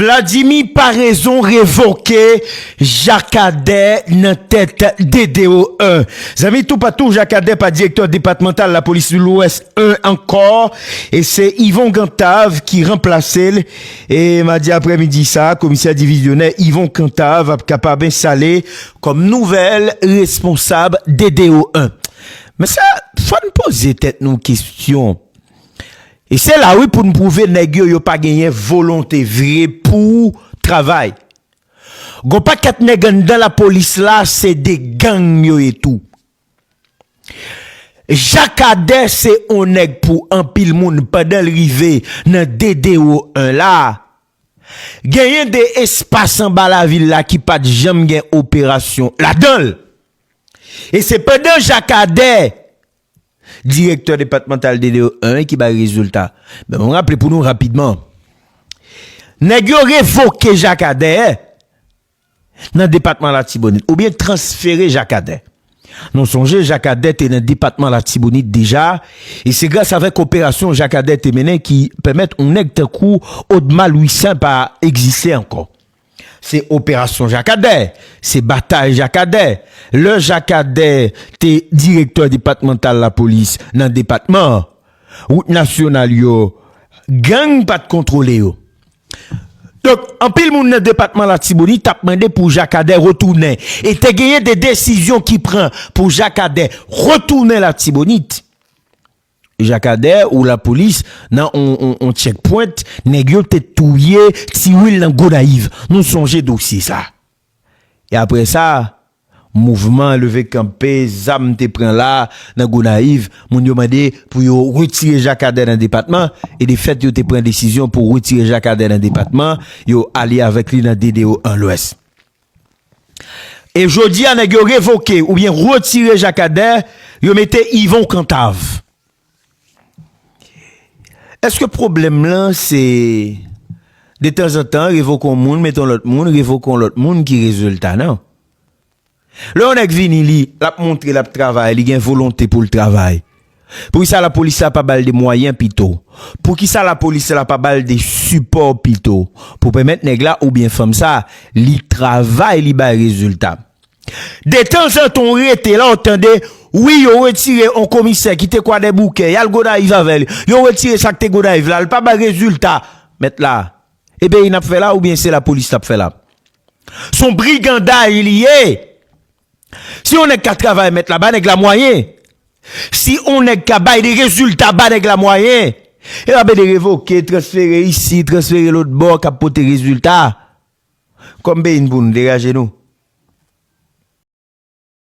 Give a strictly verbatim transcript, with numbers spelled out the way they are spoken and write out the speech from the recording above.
Vladimir Paraison revoke Jakadè nan tèt D D O en. Zanmi, toupatou, Jakadè pa direktè depatmantal lapolis Lwès en ankò, e se Yvon Cantave ki ranplase l. E madi aprèmidi sa, komisè divizyonè Yvon Cantave ap kapab enstale kòm nouvèl responsab D D O en. Men sa, fò n poze tèt nou kesyon. E se la, wi, pou n pwouve nèg yo, yo pa genyen volonte vre pou travay. Gon pakèt nèg anndan lapolis la, se de gang yo ye tou. Jakadè se on nèg pou anpil moun pandan l rive nan D D O en la. Genyen de espas anba lavil la ki pa t janm gen operasyon ladan l. E se pandan Jakadè, direktè depatmantal D D O en, ki bay rezilta. Men mwen raple pou nou rapidman. Nèg yo revoke Jakadè nan depatman Latibonit, oubyen transfere Jakadè. Nou sonje Jakadè te nan depatman Latibonit deja, e se gras avèk operasyon Jakadè te mennen ki pèmèt yon nèg tankou Odma Louissaint pa egziste ankò. Se operasyon Jakadè, se batay Jakadè. Lè Jakadè te direktè depatmantal lapolis nan depatman, wout nasyonal yo, gang pa t kontwole yo. Donk, anpil moun nan depatman Latibonit t ap mande pou Jakadè retounen. E te genyen de desizyon ki pran pou Jakadè retounen Latibonit. Jakadè ou lapolis, nan on, on, on checkpoint, nèg yo te touye Tiwil nan Gonayiv. Nou sonje dosye sa. E apre sa, mouvman leve kanpe, zam te pran la nan Gonayiv, moun yo mande pou yo retire Jakadè nan depatman, e de fèt yo te pran desizyon pou retire Jakadè nan depatman, yo ale avèk li nan D D O en Lwès. E jodi a, nèg yo revoke oubyen retire Jakadè, yo mete Yvon Cantave. Èske pwoblèm lan se detanzantan revoke yon moun, mete yon lòt moun, revoke yon lòt moun ki rezilta? Non. Lè yon nèg vini, li, l ap montre l ap travay, li gen volonte pou l travay. Poukisa lapolis la pa ba l de mwayen pito? Poukisa lapolis la pa ba l de sipò pito? Pou pèmèt nèg la oubyen fanm sa, li travay, li bay rezilta. Detanzantan w rete la, w tande, wi, yo retire on komisè ki te Kwadèboukè, y al Gonayiv avè l. Yo retire sa k te Gonayiv la, l pa bay rezilta. Mèt la, e peyi n ap fè la oubyen se lapolis n ap fè la? Se on briganday li ye. Si on nèg ka travay, mèt la, ba nèg la mwayen. Si on nèg ka bay de rezilta, ba nèg la mwayen. E pa de revoke, transfere isi, transfere lòt bò, k ap pote rezilta. Kòm peyi n pou nou degaje nou.